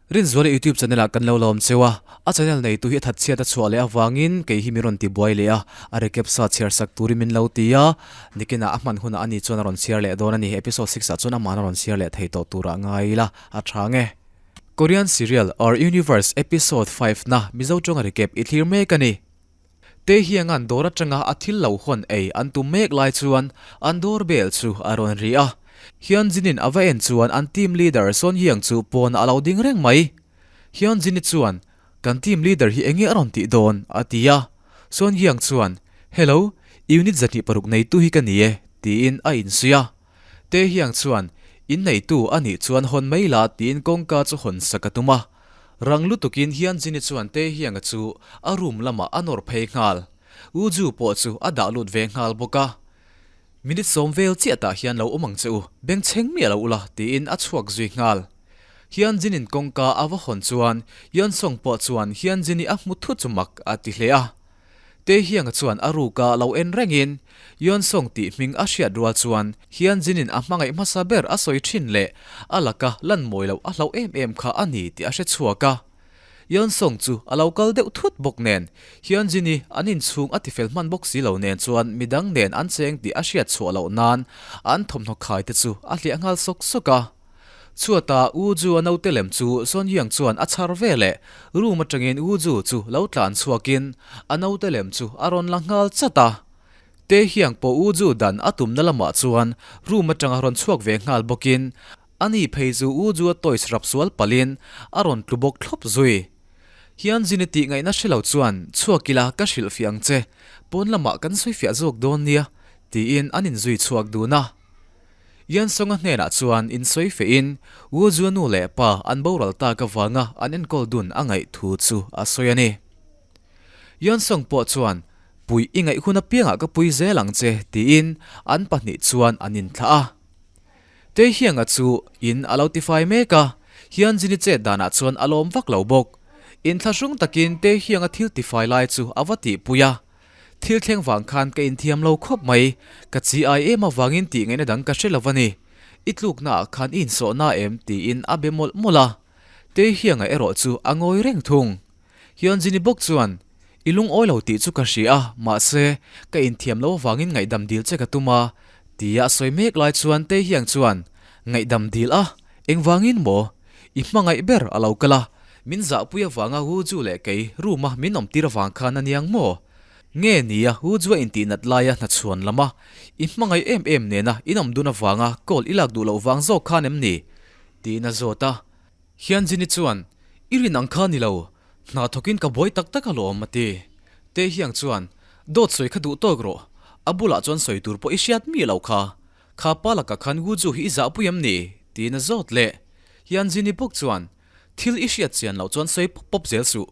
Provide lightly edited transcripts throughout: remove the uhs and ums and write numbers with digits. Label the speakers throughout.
Speaker 1: Rinzuala YouTube channel ah kan lo lawm cheu a, a channel neitu hi a that chhiat a chhuah leh avangin kei hi min rawn ti buai leh a, a recap sa chhiar sak turin min lo ti a, nikinah a hman hunah ani chuan a rawn chhiar leh dawn a ni, episode 6 ah chuan amahna rawn chhiar leh thei tawh turah ngai ila a tha nge. Korean serial Our Universe episode 5 na Mizo tawnga recap i thlir mek a ni. Te hiangan dawr atanga a thil lo hawn ei an tum mek lai chuan an door bell chu a rawn ri a. Hyunjin-in a va en chuan an team leader Son Hyung chu pawnah a lo ding reng mai. Hyunjin-i chuan, Kan team leader hi enge a rawn tih dawn? a ti a. Son Hyung chuan, Hello, unit 26 neitu hi ka ni e, tiin a insuih a. Tae Hyung chuan, In neitu a nih chuan hawn mai la tiin kawngka chu hawn sak a tum a. Rang lutukin Hyunjin-i chuan Tae Hyung-a chu a room lamah a nawr phei nghal. Woo-ju pawh chu a dah lut ve nghal bawk a. Minute 10 vel chiah tah hian lo awm ang che u, bengchheng miah lo ula tiin a chhuak zui nghal. Hyunjin-in kawngka a va hawn chuan Yeon-sung pawh chuan Hyunjin-i a hmu thut chu mak a ti hle a. Taehyung-a chuan a ruka lo en rengin Yeon-sung tih hming a hriat rual chuan Hyunjin-in a hmangaih hmasa ber a sawi thin leh a laka lan mawi loh a hlauh em em kha a ni tih a hre chhuak a. Yeon-sung chu a lo kal deuh thut bawk nen Hyunjin-i an inchhung a tifel hman bawk si lo nen chuan midang nen an cheng tih a hriat chhuah loh nan an thawmhnaw khai te chu a hliah nghal sawk sawk a. Chhuata U Ju a naute lem chu Son Hyung chuan a chhar ve leh room atangin U Ju chu lo tlan chhuakin a naute lem chu a rawn la nghal chat a. Tae Hyung pawh U Ju dan a tumna lamah chuan room atanga rawn chhuak ve nghal bawkin ani phei chu U Ju a toys rap sual palhin a rawn tlu bawk thlawp zui. Hyun Jin i tih ngaihna hre lo chuan chhuak ila ka hrilhfiah ang che, pawn lamah kan sawifiah zawk dawn nia tiin an inzui chhuak dun a. Yansonga hnenah chuan insawi fehin Wu Zua nu leh pa an boral tak avanga an enkawl dun a ngaih thu chu a sawi a ni. Yansong pawh chuan, Puih i ngaih hun apiangah ka pui zel ang che, tiin an pahnih chuan an inthlah a. Taehyung-a chu in a lo tifai mek a, Hyunjin-i chet danah chuan a lawm vak lo bawk. Inthlahrung takin Taehyung-a thil tifai lai chu a va tihpui a. Thil thleng vang khan ka inthiam lo khawp mai, ka chi ai em avangin tih ngaihna dang ka hre lo a ni. I tlukna ah khan i insawhna em? tiin a be mawlh mawlh a. Taehyung-a erawh chu a ngawi reng thung. Hyunjin-i bawk chuan, I lungawi lo tih chu ka hria a, mahse, ka inthiam lo avangin ngaihdam dil che ka tum a, tia a sawi mek lai chuan Taehyung chuan, Ngaihdam dil a? Engvangin maw? I hmangaih ber a lo kal a, min zahpui avanga Wu Ju leh kei room a min awm tir avang khan a niang maw? Nge nia Wu Ju a intih nat laia hna chhuan lama i hmangaih em em nena in awm dun avanga call i lak duh loh vang zawk khan em ni? tiin a zawt a. Hyunjin-i chuan, I rin ang kha ni lo, hna thawkin ka buai tak tak alawm a ti. Taehyung chuan, Dawt sawi kha duh tawk rawh, a bulah chuan sawi tur pawh i hriat miah lo kha. Kha pa lakah khan Wu Ju hi i zahpui em ni? tiin a zawt leh. Hyunjin-i bawk chuan, Thil i hriat chian loh chuan sawi pawp pawp zel suh.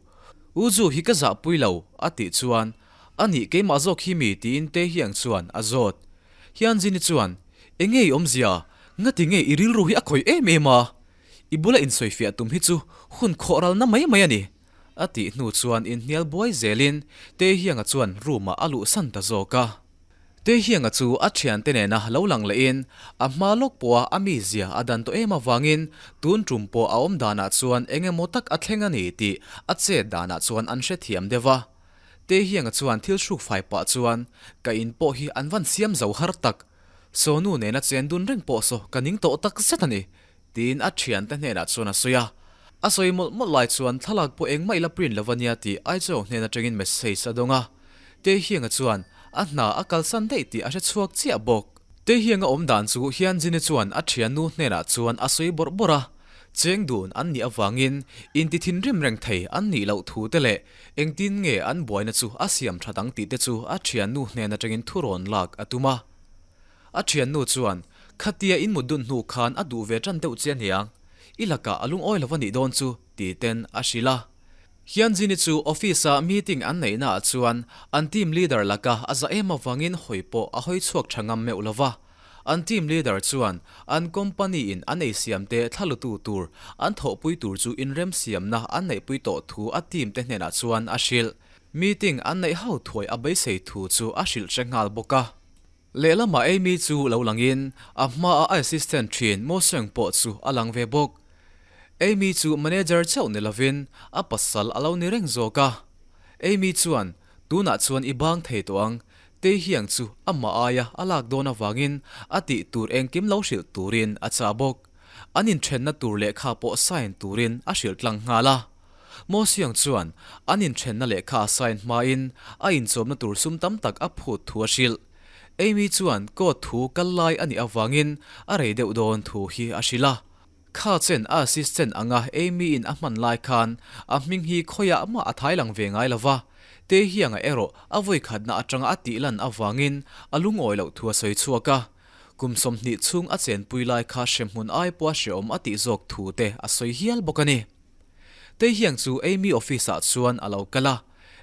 Speaker 1: U Ju hi ka zahpui lo, a tih chuan, A nih keimah zawk hi mi? tiin Taehyung chuan a zawt. Hyunjin-i chuan, Enge i awmzia? Ngati nge i rilru hi a khawih em em a? I bula insawifiah tum hi chu hun khawh ralna mai mai a ni, a tih hnu chuan inhnial buai zelin Taehyung-a chuan room-ah a luhsan ta zawk a. Taehyung-a chu a thiante nena lo lang lehin a hma lawk pawha a mizia a dan tawh em avangin tun tum pawh a awm danah chuan eng emaw tak a thleng a ni tih a chet danah chuan an hrethiam deuh a. Taehyung-a chuan thil hruk fai pah chuan, Ka in pawh hi an van siam zo har tak. Sawnu nena chen dun reng pawh saw ka ning tawh tak zet a ni, tiin a thiante hnenah chuan a sawi a. A sawi mawlh mawlh lai chuan thlalak pawh engmah ila print lo ania tih Aizawl hnen atangin message a dawng a. Taehyung-a chuan a hna a kalsan daih tih a hre chhuak chiah bawk. Taehyung-a awm dan chu Hyunjin-i chuan a thiannu hnenah chuan a sawi bawrh bawrh a. Cheng dun an nih avangin inti thinrim reng thei an nih loh thu te leh engtin nge an buaina chu a siam that ang tih te chu a thiannu hnen atangin thurawn lak a tum a. A thiannu chuan, Khatia in mut dun hnu khan a duh ve tan deuh che aniang, i lakah a lungawi lo a nih dawn chu, ti ten a hrilh a. Hyunjin-i chu office-a meeting an neihnaah chuan an team leader laka a za em avangin hawi pawh a hawi chhuak tha ngam meuh lo va. An team leader chuan an company-in an eisiamte thlalutu tur an thawhpui tur chu inremsiamna an neihpui tawh thu a team te hnenah chuan a hrilh. Meeting an neih ho thuai a beisei thu chu a hrilh hre nghal bawk a. Lehlamah Amy chu lo langin a hmaa a assistant thin Mo Seung pawh chu a lang ve bawk. Amy chu manager chauh ni lovin a pasal a lo ni reng zawk a. Amy chuan, Tunah chuan i bang thei tawh ang, Taehyung chu amah aia a lak dawn avangin a tih tur engkim lo hrilh turin a chah bawk. An inthenna tur lehkha pawh sign turin a hrilh tlang nghal a. Moseung chuan an inthenna lehkha a sign hmain a inchawmna tur sum tam tak a phut thu a hrilh. Amy chuan court thu kal lai a nih avangin a rei deuh dawn thu hi a hrilh a. Kha chen a assistant anga Amy in a hman lai khan a hming hi khawiah mah a thai lang ve ngai lova, Taehyung-a erawh a vawikhatna atanga a tih lan avangin a lungawi loh thu a sawi chhuak a. Kum 20 chhung a chenpui lai kha hremhmun ai pawha hrehawm a tih zawk thu te a sawi hial bawk a ni. Taehyung chu Amy office ah chuan a lo kal a,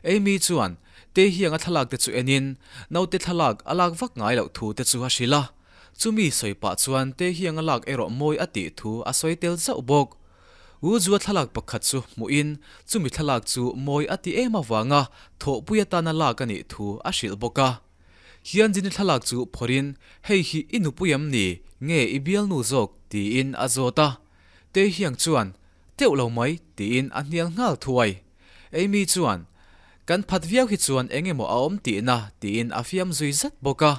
Speaker 1: Amy chuan Taehyung-a thlalak te chu enin naute thlalak a lak vak ngai loh thu te chu a hrilh a. Chumi sawi pah chuan Taehyung a lak erawh mawi a tih thu a sawi tel zauh bawk. U Zua thlalak pakhat chu hmuhin chumi thlalak chu mawi a ti em avanga thawhpui atana lak a nih thu a hrilh bawk a. Hianjini thlalak chu phawrhin hei hi i nupui em ni nge i bialnu zawk tiin a zawt a. Taehyung chuan teuh lo mai tiin a hnial nghal thuai. Amy chuan kan phat viau hi chuan eng emaw a awm tihna tiin a fiam zui zat bawk a.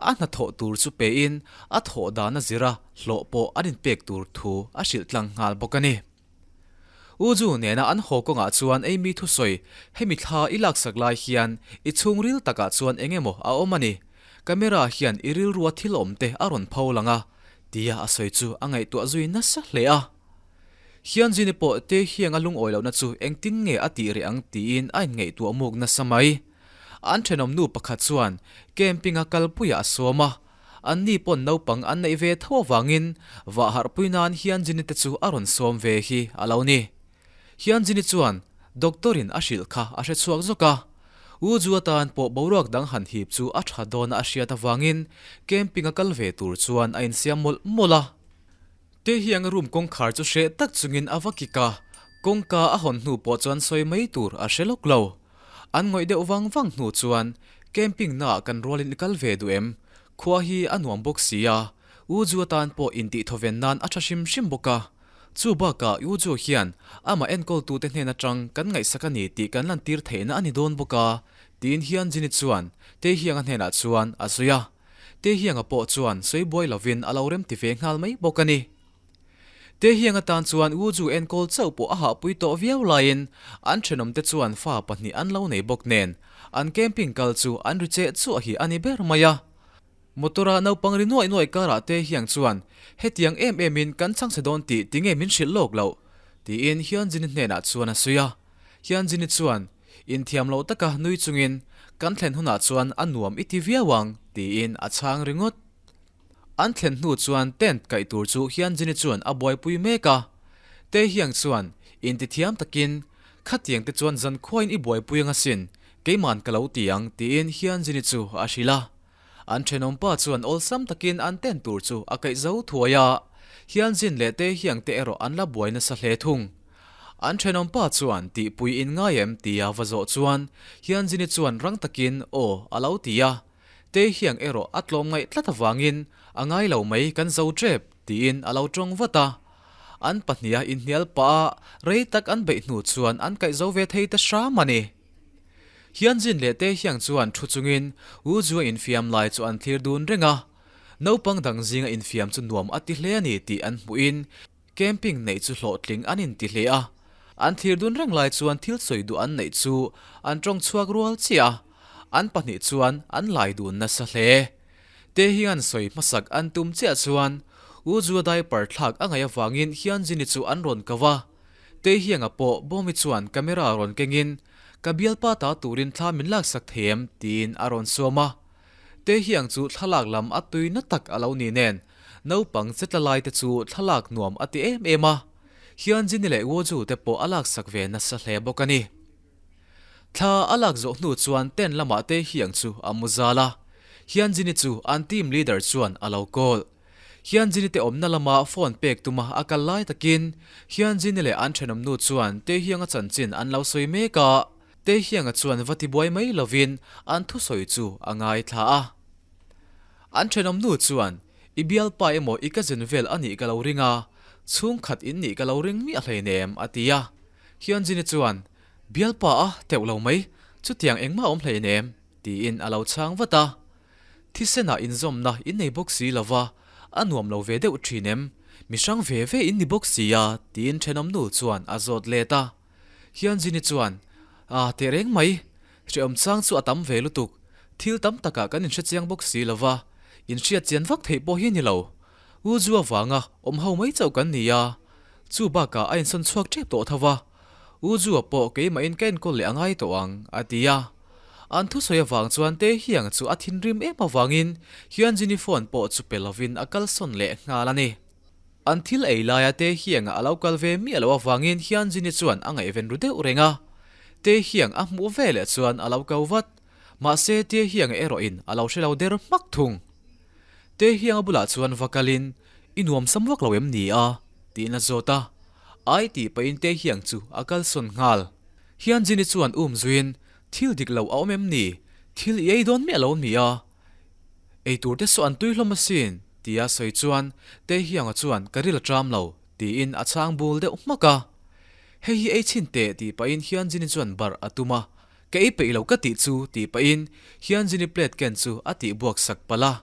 Speaker 1: A hnathawh tur chu pein a thawh dan a zir a, hlawh pawh an inpek tur thu a hrilh tlang nghal bawk a ni. U Ju nena an haw kawngah chuan Amy thusawi, Hemi thla i laksak lai hian i chhungril takah chuan eng emaw a awm a ni. Camera hian i rilrua thil awm te a rawn pho lang a, tia a sawi chu a ngaihtuah zui nasa hle a. Hianzini pawh Taehyung a lungawi lohna chu engtin nge a tih reh ang tiin a inngaihtuah muk nasa mai. An thenawm nu pakhat chuan camping a kalpuiah a sawm a, anni pawn naupang an neih ve tho avangin vah harhpui nan Hianjini te chu a rawn sawm ve hi a lo ni. Hianjini chuan doctor in a hrilh kha a hre chhuak zawk a, U Ju atan pawh boruak dang han hip chu a tha dawn a hriat avangin camping a kal ve tur chuan a insiam mawlh mawlh a. Taehyung a room kawngkhar chu hreh tak chungin a va kik a, kawngka a hawn hnu pawh chuan sawi mai tur a hre lawk lo. An ngawih deuh vang vang hnu chuan camping naah kan rualin i kal ve duh em? Khua hi a nuam bawk si a, U Ju atan pawh intih thawven nan a tha hrim hrim bawk a. Chu bakah U Ju hian amah enkawltute hnen atang kan ngaihsak a ni tih kan lantir theihna a ni dawn bawk a, tiin hian Jini chuan Taehyung-a hnenah chuan a sawi a. Taehyung-a pawh chuan sawi buai lovin a lo remti ve nghal mai bawk a ni. Taehyung atan chuan Wu Ju enkawl chauh pawh a hahpui tawh viau laiin an thenawmte chuan fa pahnih an lo nei bawk nen an camping kal chu an ri cheh chuah hi a ni ber mai a. Motor-a naupang ri nuaih nuaih karah Taehyung chuan hetiang em emin kan chhangchhe dawn tih tinge min hrilh lawk loh? tiin Hyunjin-i hnenah chuan a sawi a. Hyunjin-i chuan inthiam loh taka nui chungin kan thlen hunah chuan a nuam i ti viau ang tiin a chhang ringawt. An thlen hnu chuan tent kaih tur chu Hyunjin-i chuan a buaipui mek a. Taehyung chuan intithiam takin, Khatiang te chuan zankhuain i buaipui ang asin, keiman ka lo ti ang, tiin Hyunjin-i chu a hrilh a. An thenawmpa chuan awlsam takin an tent tur chu a kaih zo thuai a. Hyunjin leh Taehyung te erawh an la buai nasa hle thung. An thenawmpa chuan tihpui in ngai em tia va zawh chuan Hyunjin-i chuan rang takin aw a lo ti a. Taehyung erawh a tlawm ngaih tlat avangin a ngai lo mai kan zo tep tiin a lo tawng vat a. An pahniha inhnial pah a rei tak an beih hnu chuan an kaih zo ve thei ta hram a ni. Hyunjin leh Taehyung chuan thu chungin U Ju a infiam lai chu an thlir dun reng a. Naupang dang zinga infiam chu nuam a ti hle a ni tih an hmuhin Camping neih chu hlawhtling an inti hle a, an thlir dun reng lai chuan thil sawi duh an neih chu an tawng chhuak rual chiah a, an pahnih chuan an lai dun nasa hle. Taehyung-a'n sawi hmasak an tum chiah chuan U Jua diaper thlak a ngaih avangin Hyunjin-i chu an rawn ko a, Taehyung-a pawh Bawmi chuan camera rawn kengin Ka bialpa ta turin thla min laksak thei em? tiin a rawn suam a. Taehyung chu thlalak lam a tui na tak a lo ni nen, naupang che tla lai te chu thlalak nuam a ti em em a. Hyunjin-i leh Wooju te pawh a laksak ve nasa hle bawk a ni. Thla a lak zawh hnu chuan tent lamah Taehyung chu a mu zal a. Hyunjin-i chu an team leader chuan a lo call. Hyunjin-i te awmna lama phone pek tuma a kal lai takin Hyunjin-i leh an thenawmnu chuan Taehyung-a chanchin an lo sawi mek a. Taehyung-a chuan va tibuai mai lovin an thusawi chu a ngaithla a. An thenawmnu chuan, I bialpa emaw i cousin vel a nih ka lo ring a. Chhungkhat in nih ka lo ring miah hleinem, a ti a. Hyunjin-i chuan, Bialpa a teuh lo mai, chutiang engmah a awm hleinem, tiin a lo chhang vat a. Thisenah inzawmna in nei bawk si lo va, a nuam lo ve deuh thin em? Mi hrang ve ve in ni bawk si a, tiin thenawmnu chuan a zawt let a. Hyunjin-i chuan, Ah, teh reng mai, hrehawm chang chu a tam ve lutuk, thil tam takah kan inhrechiang bawk si lo va, inhriat chian vak theih pawh hi a ni lo. U Zu avanga awm ho mai chauh kan ni a, chu bakah a insawn chhuak tep tawh tho va, U Zu-a pawh keimahin ka enkawl leh a ngai tawh ang, a ti a. An thusawi avang chuan Taehyung chu a thinrim em avangin Hyunjin-i phone pawh chu pe lovin a kalsawn leh nghal a ni. An thil ei laia Taehyung-a a lo kal ve miah loh avangin Hyunjin-i chuan a ngaihven ru deuh reng a. Taehyung a hmuh ve leh chuan a lo ko vat. Mahse Taehyung-a erawhin a lo hre lo der hmak thung. Taehyung-a bulah chuan va kalin, I nuam sam vak lo em ni a? tiin a zawt a. Ai tih pahin Taehyung chu a kalsawn nghal. Hyunjin-i chuan um zuiin, Thil dik lo a awm em ni? Thil i ei dawn miah lo mi a? Ei tur te saw an tui hlawm asin, tia sawi chuan Taehyung-a chuan ka ril a ṭam lo, tiin a chhang bul deuh hmak a. Hei hi ei chhin teh tih pahin Hyunjin-i chuan barh a tum a. Ka ei peih lo ka tih chu tih pahin Hyunjin-i plate ken chu a tih buak sak palh a.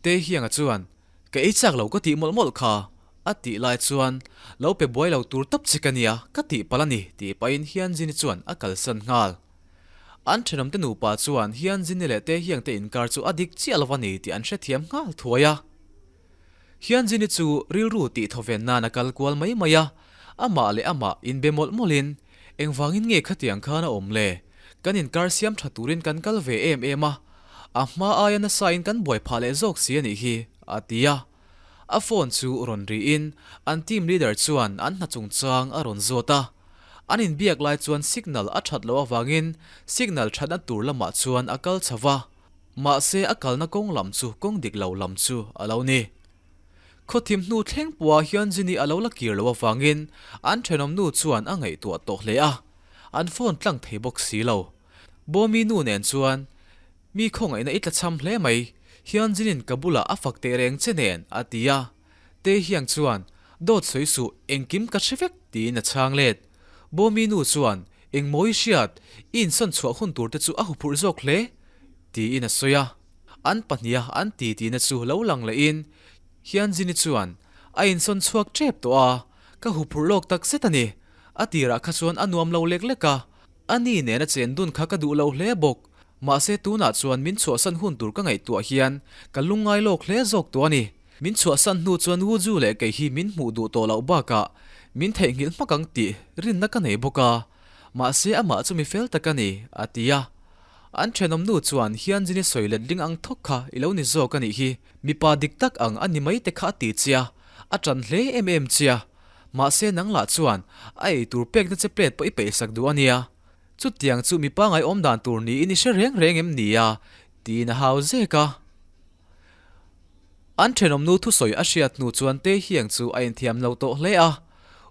Speaker 1: Taehyung-a chuan Ka ei chak lo ka tih mawlh mawlh kha, a tih lai chuan lo pe buai lo tur tawp che ka nia ka tih palh a ni tih pahin Hyunjin-i chuan a kalsan nghal. An thenawmte nupa chuan Hyunjin-i leh Taehyung te inkar chu a dik chiah lo a ni tih an hrethiam nghal thuai a. Hyunjin-i chu rilru tih thawven nan a kal kual mai mai a, amah leh amah inbe mawlh mawlhin, Engvangin nge khatiang khan a awm le? Kan inkar siam tha turin kan kal ve em em a, a hma aia nasain kan buai phah leh zawk si a nih hi, a ti a. A phone chu rawn riin an team leader chuan an hna chungchang a rawn zawt a. An inbiak lai chuan signal a that loh avangin signal thatna tur lamah chuan a kal chho va, mahse a kalna kawng lam chu kawng dik lo lam chu a lo ni. Khawthim hnu thleng pawha Hyunjin-i a lo la kir loh avangin an thenawmnu chuan a ngaihtuah tawh hle a, an phone tlang thei bawk si lo. Bawmi nu nen chuan, Mi khawngaihna i tlachham hle mai, Hyunjin-in ka bulah a fak teh reng che nen, a ti a. Taehyung chuan, Dawt sawi suh, engkim ka hre vek, tiin a chhang let. Bawmi nu chuan, Engmaw i hriat, i insawn chhuah hun tur te chu a huphurh zawk hle, tiin a sawi a. An pahniha an ti tihna chu lo lang lehin Hyunjin-i chuan a insawn chhuak tep tawh a, ka huphurh lawk tak zet a ni. A tirah kha chuan a nuam lo lek lek a, a ni nena chen dun kha ka duh lo hle bawk. Mahse tunah chuan min chhuahsan hun tur ka ngaihtuah hian ka lungngai lawk hle zawk tawh a ni. Min chhuahsan hnu chuan Wuju leh kei hi min hmuh duh tawh loh bakah min theihnghilh hmak ang tih rinna ka nei bawk a, mahse amah chu mi fel tak a ni, a ti a. An thenawm nu chuan Hyunjin-i sawi let ling ang thawk kha i lo ni zawk a nih hi, mipa dik tak ang a ni mai te kha a ti che a, a ṭan hle em em che a. Mahse nang lah chuan a ei tur pekna che plate pawh i peihsak duh a nia. Chutiang chu mipa ngaihawm dan tur niin i hre reng reng em ni a? tiin a hau zek a. An thenawm nu thusawi a hriat hnu chuan Taehyung chu a inthiam lo tawh hle a.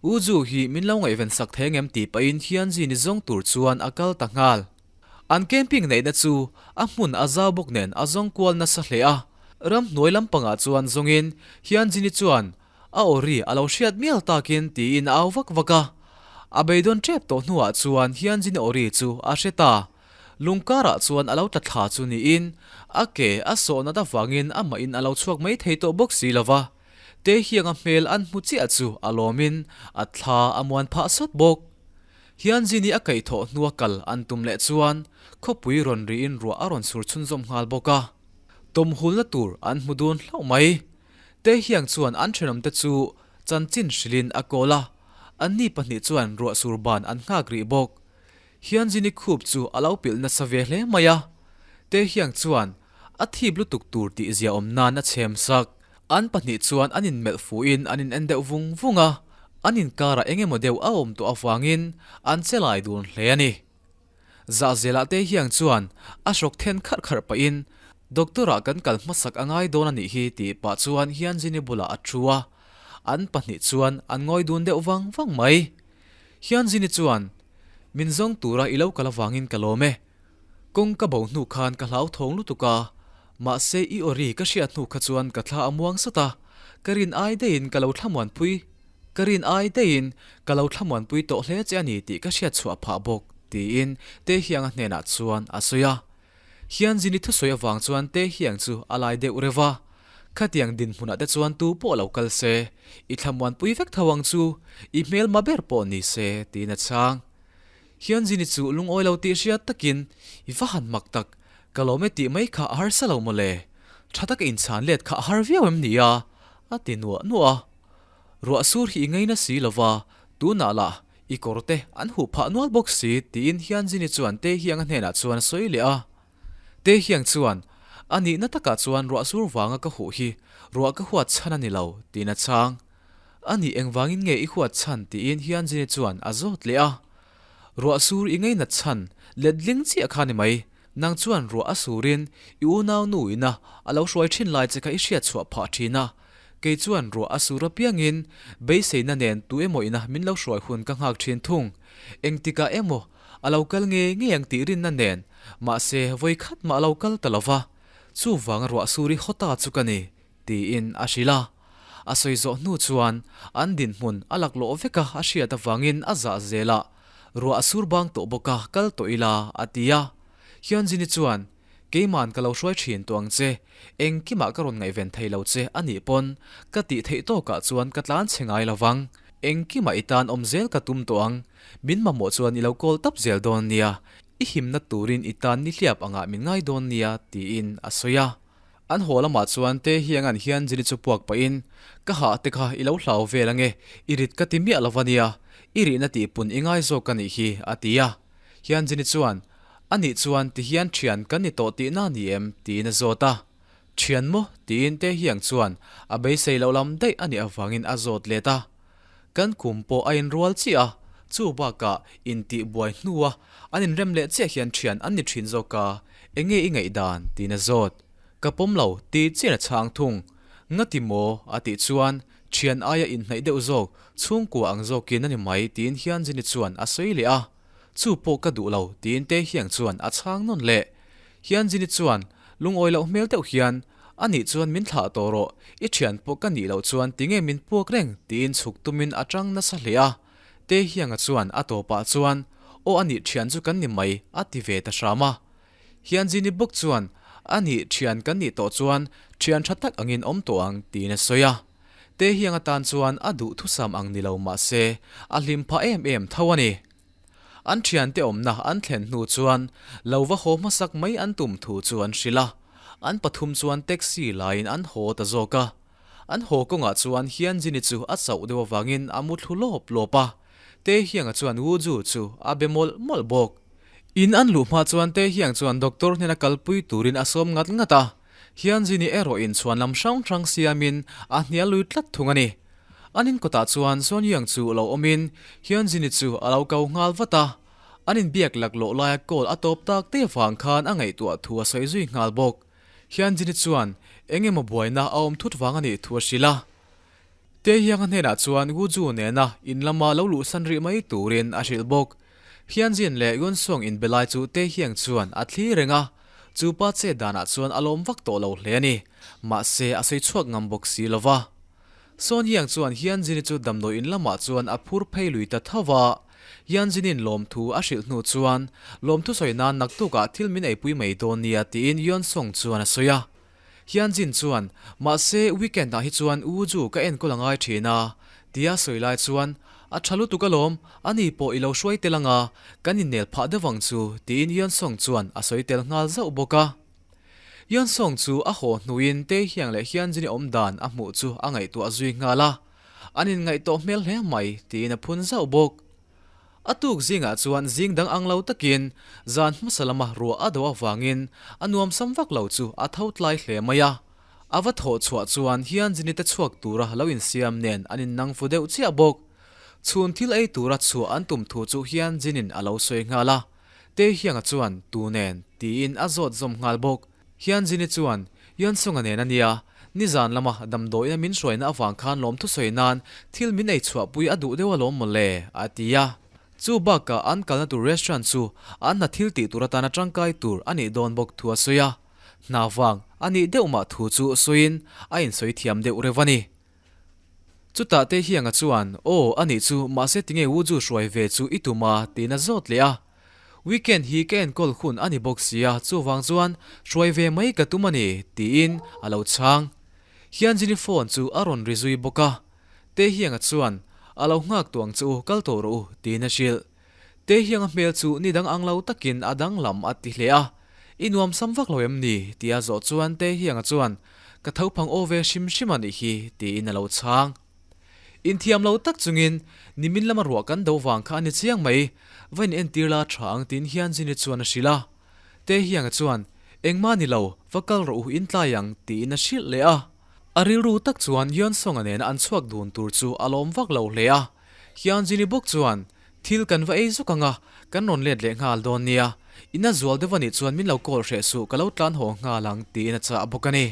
Speaker 1: U Ju hi min lo ngaihven sak thei angem tih pahin Hyunjin-i zawng tur chuan a kal ta nghal. An camping neihna chu a hmun a zau bawk nen a zawng kual nasa hle a. Ramhnuai lampangah chuan zawngin Hyunjin-i chuan a aw ri a lo hriat mial takin tiin a au vak vak a. A beidawn tep tawh hnuah chuan Hyunjin-i aw ri chu a hre ta. Lungkarah chuan a lo tla thla chu niin a ke a sawh nat avangin amahin a lo chhuak mai thei tawh bawk si lo va. Taehyung-a hmel an hmu chiah chu a lawmin a thla a muan phah sawt bawk. Hyunjin-i a kaihthawh hnua kal an tum leh chuan khawpui rawn riin ruah a rawn sur chhunzawm nghal bawk a. Tawmhulna tur an hmu dun hlauh mai. Taehyung chuan an thenawmte chu chanchin hrilhin a kawl a, anni pahnih chuan ruah sur ban an nghak rih bawk. Hyunjin-i khup chu a lo pilh nasa ve hle mai a, Taehyung chuan a thip lutuk tur tih ziaawm nan a chhem sak. An pahnih chuan an inmelh fuhin an in en deuh vung vung a, an inkarah eng emaw deuh a awm tawh avangin an che lai dun hle a ni. Zahzelah Taehyung chuan a hrawk then kharh kharh pahin Doctor-ah kan kal hmasak a ngai dawn a nih hi tih pah chuan Hyunjin-i bulah a thu a, an pahnih chuan an ngawi dun deuh vang vang mai. Hyunjin-i chuan, Min zawng tura i lo kal avangin ka lawm e. Kawng ka bo hnu khan ka hlauthawng lutuk a, mahse i aw ri ka hriat hnu kha chuan ka thla a muang sat a, ka rin ai daihin ka lo thlamuanpui. Ka rin ai daihin ka lo thlamuanpui tawh hle che a ni tih ka hriat chhuah phah bawk, tiin Taehyung-a hnenah chuan a sawi a. Hianjin-i thusawi avang chuan Taehyung chu a lai deuh reuh va. Khatiang dinhmunah te chuan tu pawh lo kal se, i thlamuanpui vek tho ang chu, i hmelma ber pawh ni se, tiin a chhang. Hianjin-i chu lungawi lo tih hriat takin, I va han mak tak, ka lawm e tih mai kha a harsa lo mawle. Tha taka inchhan let kha a har viau em ni a? a ti nuah nuah a. Ruah sur hi i ngaina si lo va, tunah lah i kawr te an huh phah nual bawk si tiin Hianjini chuan Taehyung-a hnenah chuan a sawi leh a. Taehyung chuan, A nihna takah chuan ruah sur vanga ka huh hi ruah ka huat chhan a ni lo tiin a chhang. A nih engvangin nge i huat chhan tiin Hianjini chuan a zawt leh a. Ruah sur i ngainat chhan letling chiah kha ni mai. Nang chuan ruah a surin i unau nu ina a lo hruai thin lai che kha i hriat chhuah phah thin a. Kei chuan ruah a sur apiangin beiseina nen tu emaw ina min lo hruai hun ka nghak thin thung. Engtikah emaw a lo kal nge ngei ang tih rinna nen, mahse vawi khat mah a lo kal ta lo va, chuvanga ruah sur i haw ta chu ka ni, tiin a hrilh a. A sawi zawh hnu chuan an dinhmun a laklawh vek a a hriat avangin a zah zel a, ruah a sur bang tawh bawk a, kal tawh ila, a ti a. Hyunjin-i chuan, Keiman ka lo hruai thin tawh ang che, engkimah ka rawn ngaihven thei lo che a nih pawn ka tih theih tawkah chuan ka tlan chhe ngai lo vang, engkimah i tan awm zel ka tum tawh ang, min mamawh chuan i lo call tap zel dawn nia, i himna turin i tan nihliap angah min ngai dawn nia, tiin a sawi a. An haw lamah chuan Te hiangan hian Jini chu puak pahin, Ka hah te kha i lo hlau vel ange, i rit ka ti miah lo va nia, i rihna tih pun i ngai zawk ka nih hi, a ti a. Hian Jini chuan, A nih chuan ti hian thian kan ni tawh tihna ni em? tiin a zawt a. Thian maw? tiin Te hiang chuan a beisei loh lam daih a nih avangin a zawt let a. Kan kum pawh a inrual chiah a, chu bakah intih buai hnua an inrem leh chiah hian thian an ni thin zawk a, enge i ngaihdan? tiin a zawt. Ka pawm lo ti chian a chhang thung. Ngati maw? a tih chuan thian aia inhnaih deuh zawk, chhungkua ang zawkin a ni mai tiin Hianjini chuan a sawi leh a. Chu pawh ka duh lo tiin Taehyung chuan a chhang nawn leh. Hianjini chuan lungawi loh hmel deuh hian, A nih chuan min thlah tawh rawh, i thian pawh ka nih loh chuan tinge min puak reng tiin chhuk tumin a tang nasa hle a. Taehyung-a chuan a tawpah chuan, Aw a nih thian chu kan ni mai a ti ve ta hram a. Hianjini bawk chuan, A nih thian kan nih tawh chuan thian tha tak angin awm tawh ang tiin a sawi a. Taehyung atan chuan a duh thusam ang ni lo mah se a hlim phah em em tho a ni. An thiante awmna an thlen hnu chuan lo va haw hmasak mai an tum thu chu an hrilh a, an pathum chuan taxi laiin an haw ta zawk a. An haw kawngah chuan Hyunjin-i chu a chauh deuh avangin a mu thlu lawp lawp a, Taehyung-a chuan Woo-ju chu a be mawlh mawlh bawk. In an luh hma chuan Taehyung chuan doctor hnena kalpui turin a sawm ngat ngat a, Hyunjin-i erawh in chhuan lam hrang hrang siamin a hnial lui tlat thung a ni. An in kawtah chuan Sonyang chu lo awmin Hyunjin-i chu a lo kau nghal vat a. An inbiak laklawh laia call a tawp tak te vang khan a ngaihtuah thu a sawi zui nghal bawk. Hyunjin-i chuan eng emaw buaina a awm thut vang a nih thu a hrilh a. Taehyung-a hnenah chuan Woo-ju nena in lama lo luhsan rih mai turin a hrilh bawk. Hyunjin leh Yunseong inbe lai chu Taehyung chuan a thli reng a, chu pa chet danah chuan a lawm vak tawh lo hle a ni. Mahse, a sawi chhuak ngam bawk si lo va. Sonyang chuan Hyunjin-i chu damdawi in lamah chuan a phur phei lui ta tho va. Hyunjin-in lawmthu a hrilh hnu chuan, Lawmthu sawi nan naktukah thil min eipui mai dawn nia tiin Yunseong chuan a sawi a. Hyunjin chuan, Mahse, weekend ah hi chuan U Ju ka enkawl a ngai thin a, tia sawi lai chuan, A tha lutuk alawm, ani pawh i lo hruai tel anga, kan innel phah deuh ang chu, tiin Yeonsong chuan a sawi tel nghal zauh bawk a. Yeonsong chu a haw hnuin Taehyung leh Hyunjin-i awm dan a hmuh chu a ngaihtuah zui nghal a, An inngaihtuah hmel hle mai, tiin a phun zauh bawk. A tuk zingah chuan zing dang ang lo takin zan hmasa lama ruah a do avangin a nuamsam vak lo chu a tho tlai hle mai a. A va thawh chhuah chuan Hianjini te chhuak tura lo insiam nen an innang fu deuh chiah bawk. Chhun thil ei tura chhuah an tum thu chu Hianjinin a lo sawi nghal a. Taehyung-a chuan tu nen tiin a zawt zawm nghal bawk. Hianjini chuan, Yeonsunga nen a nia, nizan lama damdawiina min hruaina avang khan lawmthu sawi nan thil min ei chhuahpui a duh deuh alawm mawle, a ti a. Chu bakah an kalna tur restaurant chu an hna thil tih tur atana tangkai tur a nih dawn bawk thu a sawi a. Hna vang a nih deuh mah thu chu sawiin a insawi thiam deuh reuh a ni. Chutah Taehyung-a chuan, Aw, anih chu, mahse tinge Wooju hruai ve chu i tum a? tiin a zawt leh a. Weekend hi ka enkawl hun a ni bawk sia, chuvang chuan hruai ve mai ka tum a ni, tiin a lo chhang. Hyunjin-i phone chu a rawn ri zui bawk a. Taehyung-a chuan, A lo nghak tuang che u, kal tawh rawh u, tiin a hrilh. Taehyung-a hmel chu ni dang ang lo takin a danglam a ti hle a. I nuam sam vak lo em ni? tia zawh chuan Taehyung-a chuan, Ka tho phang aw ve hrim hrim a nih hi, tiin a lo chhang. Inthiam lo tak chungin, Nimin lama ruah kan do vang kha a ni chiang mai, va in entir la tha ang tiin Hyunjin-i chuan a hrilh a. Taehyung-a chuan, Engmah ni lo, va kal rawh u in tlai ang, tiin a hrilh leh a. A rilru tak chuan Yeonsong-a nena an chhuak dun tur chu a lawm vak lo hle a. Hyunjin-i bawk chuan, Thil kan va ei zuk ang a, kan rawn let leh nghal dawn nia. Ina zual deuh a nih chuan min lo call hreh suh, ka lo tlan haw nghal ang, tiin a chah bawk a ni.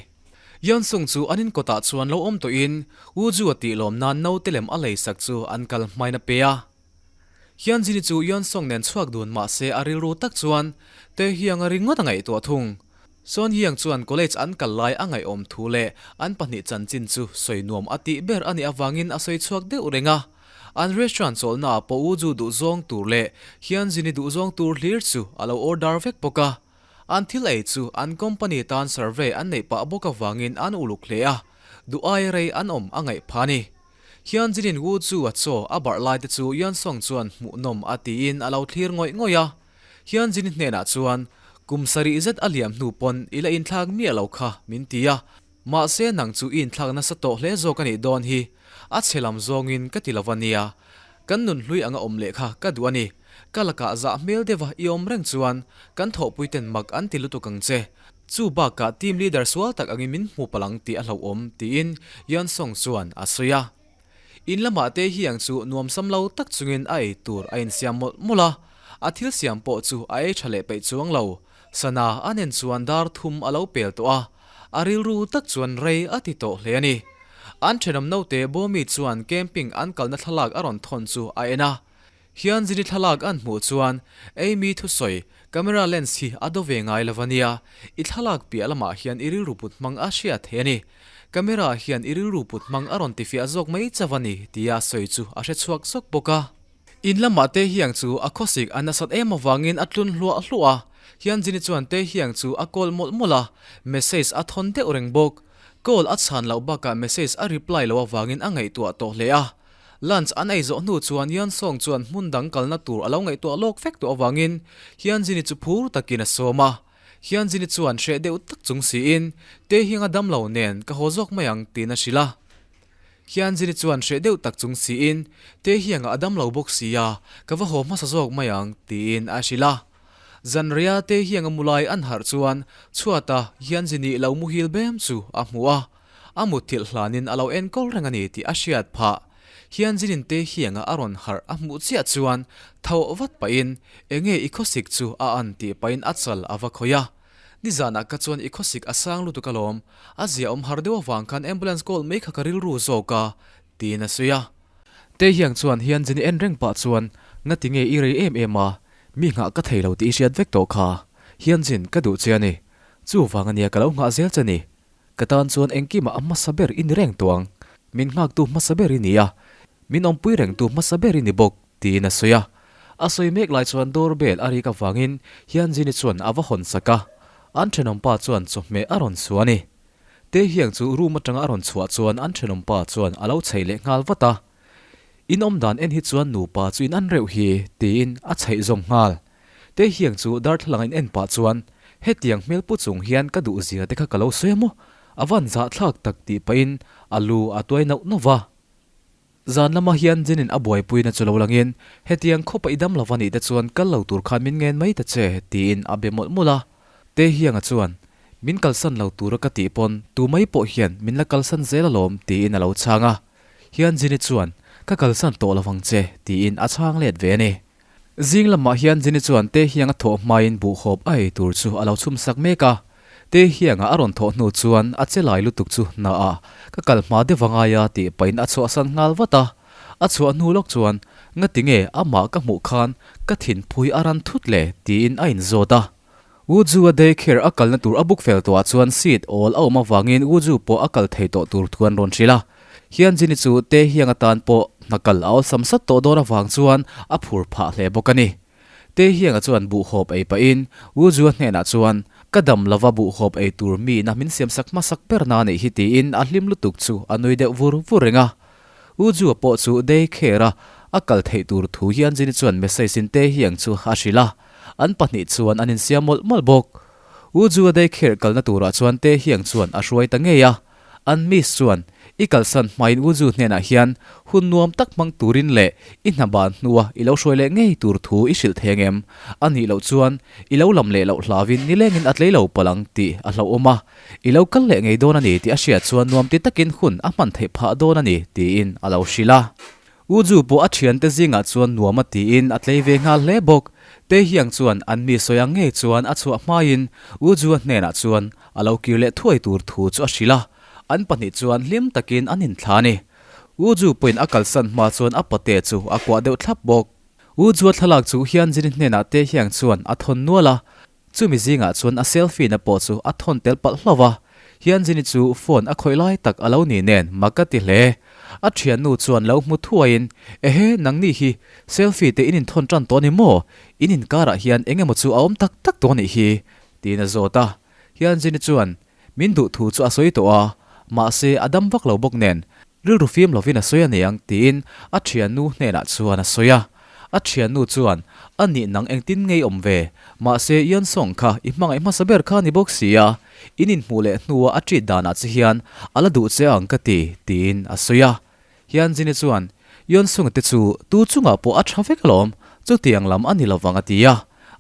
Speaker 1: Yeonsung chu an inkawtah chuan lo awm tawhin Woo-ju a tih lawm nan naute lem a lei sak chu an kal hmain a pe a. Hyunjin-i chu Yeonsung nen chhuak dun mah se a rilru tak chuan Taehyung-a ringawt a ngaihtuah thung. Son Hyung chuan college an kal lai a ngaihawm thu leh an pahnih chanchin chu sawi nuam a tih ber a nih avangin a sawi chhuak deuh reng a. An restaurant chawlhnaah pawh Woo-ju duhzawng tur leh Hyunjin-i duhzawng tur hlir chu a lo order vek bawk a. An thil ei chu an company tan survey an neih pah bawk avangin an uluk hle a, duh ai rei an awm a ngaih pha a ni. Hyunjin-in Woo chu a chaw a barh lai te chu Yeonsong chuan hmuhnawm a tiin a lo thlir ngawih ngawih a. Hyunjin-i hnenah chuan, Kum sarih zet a liam hnu pawn i la inthlak miah lo kha, min ti a. Mahse nang chu i inthlak nasa tawh hle zawk a nih dawn hi, a chhe lam zawngin ka ti lo va nia. Kan nun hlui anga awm leh kha ka duh a ni. Ka lakah zah hmel deuha i awm reng chuan kan thawhpuiten mak an ti lutuk ang che. Chu bakah team leader sual tak angin min hmu palh ang tih a hlauhawm, tiin Yeonsong chuan a sawi a. In lamah te hiang chu nuamsam lo tak chungin a ei tur a insiam mawlh mawlh a, a thil siam pawh chu a ei tha leh peih chuang lo. Sana a nen chuan dar thum a lo pel tawh a, a rilru tak chuan rei a ti tawh hle a ni. An thenawm naute Bawmi chuan camping an kalna thlalak a rawn thawn chu a en a. Hianzini thlalak an hmuh chuan Amy thusawi, Camera lens hi a do ve ngai lo a nia, i thlalak piah lamah hian i rilru put hmang a hriat thei a ni. Camera hian i rilru put hmang a rawn tifiah zawk mai chauh a ni, tia sawi chu a hre chhuak zawk bawk a. In lamah Taehyung chu a khawsik a nasat em avangin a tlun hluah hluah a, Hyunjin-i chuan Taehyung chu a call mawlh mawlh a, message a thawn deuh reng bawk. Call a chhan loh bakah message a reply loh avangin a ngaihtuah tawh hle a. Lunch an ei zawh hnu chuan Yeonsong chuan hmun dang kalna tur a lo ngaihtuah lawk vek tawh avangin Hyunjin-i chu phur takin a sawm a. Hyunjin-i chuan hreh deuh tak chung siin, Taehyung a damlo nen ka haw zawk mai ang tiin a hrilh a. Hyunjin-i chuan hreh deuh tak chung siin, Taehyung a damlo bawk sia, ka va haw hmasa zawk mai ang tiin a hrilh a. Zanriah Taehyung a mu lai an harh chuan chhuata Hyunjin-i lo muhil bem chu a hmu a. A mutthilh hlanin a lo enkawl reng a ni tih a hriat phah. Hianjinin Taehyung-a a rawn harh a hmuh chiah chuan tho vat pahin, Enge i khawsik chu a an tih pahin a chal a va khawih a. Nizanah ka chuan i khawsik a sang lutuk alawm, a zia awm har deuh avang khan ambulance call mai kha ka rilru zawk a, tiin a sawi a. Taehyung chuan Hianjini en reng pah chuan, Ngati nge i rei em em a, mi nghah ka thei lo tih i hriat vek tawh kha. Hianjin, ka duh che a ni. Chuvang ania ka lo nghah zel che ni. Ka tan chuan engkimah a hmasa ber i ni reng tawh ang. Min nghaktu hmasa ber i ni a, min awmpui rengtu hmasa ber i ni bawk, tiin a sawi a. A sawi mek lai chuan door bell a rik avangin Hyunjin-i chuan a va hawn sak a. An thenawmpa chuan chawhmeh a rawn chhuah a ni. Taehyung chu room atanga a rawn chhuah chuan an thenawmpa chuan a lo chheih leh nghal vat a. In awm dan en hi chuan nupa chu in an reuh hi, tiin a chheih zawm nghal. Taehyung chu darthlalang in en pah chuan, Hetiang hmel pu chung hian ka duh zia te kha ka lo sawi a maw? A van zahthlak tak tih pahin a lu a tuai nauh nauh va. Zan lama hian Jin-in a buaipuina chu lo langin, Hetiang khawpa i dam lo va nih te chuan kal lo tur khan min ngen mai ta che, tiin a be mawlh mawlh a. Taehyung-a chuan, Min kalsan lo tura ka tih pawn tu mai pawh hian min la kalsan zel alawm, tiin a lo chhang a. Hian Jin-i chuan, Ka kalsan tawh lo vang che, tiin a chhang let ve a ni. Zing lamah hian Jin-i chuan Taehyung-a thawh hmain buhhawp a ei tur chu a lo chhum sak mek a. Taehyung-a a rawn thawh hnu chuan a che lai lutuk chu hna ah ka kal hma deuh angai a tih pahin a chhuahsan nghal vat a. A chhuah hnu lawk chuan, Ngati nge amah ka hmuh khan ka thinphui a ran thut le? tiin a inzawt a. Wuju a day care a kalna tur a book fel tawhah chuan seat awl a awm avangin Wuju pawh a kal thei tawh tur thu an rawn hrilh a. Hyunjin-i chu Taehyung atan pawh hna kal a awlsam sat tawh dawn avang chuan a phur phah hle bawk a ni. Taehyung-a chuan buhhawp ei pahin Woo-ju-a hnenah chuan, Ka dam lova buhhawp ei tur miin a min siamsak hmasak ber na anih hi tiin a hlim lutuk chu a nui deuh vur vur reng a. Woo-ju-a pawh chu day care-a a kal theih tur thu Hyunjin-i chuan message-in Taehyung chu a hrilh a, an pahnih chuan an insiam mawlh mawlh bawk. Woo-ju-a day care kalna turah chuan Taehyung chuan a hruai ta ngei a. An miss chuan, I kalsan hmain u Ju hnenah hian hun nuam tak hmang turin leh i hna ban hnua i lo hruai leh ngei tur thu i hrilh thei angem? A nih loh chuan i lo lam leh loh hlauin nilengin a tlei lo palh ang tih a hlauhawm a, i lo kal leh ngei dawn a ni tih a hriat chuan nuam ti takin hun a hman theih phah dawn a ni tiin a lo hrilh a. U Ju pawh a thiante zingah chuan nuam a tiin a tlei ve nghal hle bawk. Taehyung chuan an mi sawi ang ngei chuan a chhuah hmain U Ju-a hnenah chuan A lo kir leh thuai tur thu chu a hrilh a, an pahnih chuan hlim takin an inthla a ni. U Ju pawhin a kalsan hma chuan a pate chu a kuah deuh thlap bawk. U Jua thlalak chu Hyunjin-i hnenah Taehyung chuan a thawn nual a, chumi zingah chuan a selfie na pawh chu a thawn tel palh hlauh a. Hyunjin-i chu phone a khawih lai tak a lo ni nen mak a ti hle. A thiannu chuan lo hmu thuaiin, Ehe, nangni hi selfie te in inthawn tan tawh a ni maw? In inkarah hian eng emaw chu a awm tak tak tawh a nih hi, tiin a zawt a. Hyunjin-i chuan min duh thu chu a sawi tawh a, mahse a dam vak lo bawk nen rilru fim lovin a sawi a ni ang tiin a thiannu hnenah chuan a sawi a. A thiannu chuan, A nih nang engtin ngei awm ve, mahse Yeonsong kha i hmangaih hmasa ber kha a ni bawk si a, in inhmuh leh hnua a treat danah che hian a la duh che ang ka ti, tiin a sawi a. Hyunjin-i chuan, Yeonsung te chu tu chungah pawh a tha vek alawm, chutiang lam a ni lovang a ti a.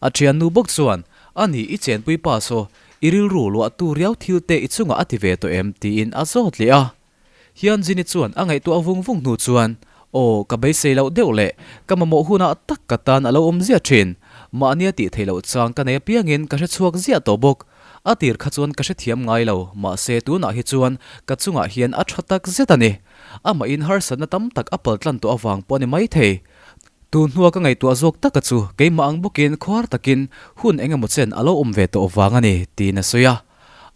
Speaker 1: A thiannu bawk chuan, A nih i chenpui pa saw, i rilru luahtu riau thil te i chungah a ti ve tawh em? tiin a zawt leh a. Hyunjin-i chuan a ngaihtuah vung vung hnu chuan, Aw, ka beisei loh deuh leh ka mamawh hunah tak ka tan a lo awm ziah thin. Mahnia tih theih loh chang ka nei apiangin ka hrechhuak ziah tawh bawk. A tir kha chuan ka hrethiam ngai lo, mahse tunah hi chuan ka chungah hian a tha tak zet a ni. Amahin harsatna tam tak a paltlan tawh avang pawh a ni maithei. Tun hnua ka ngaihtuah zawk taka chu keimah ang bawkin khuar takin hun eng emaw chen a lo awm ve tawh vang a ni, tiin a sawi a.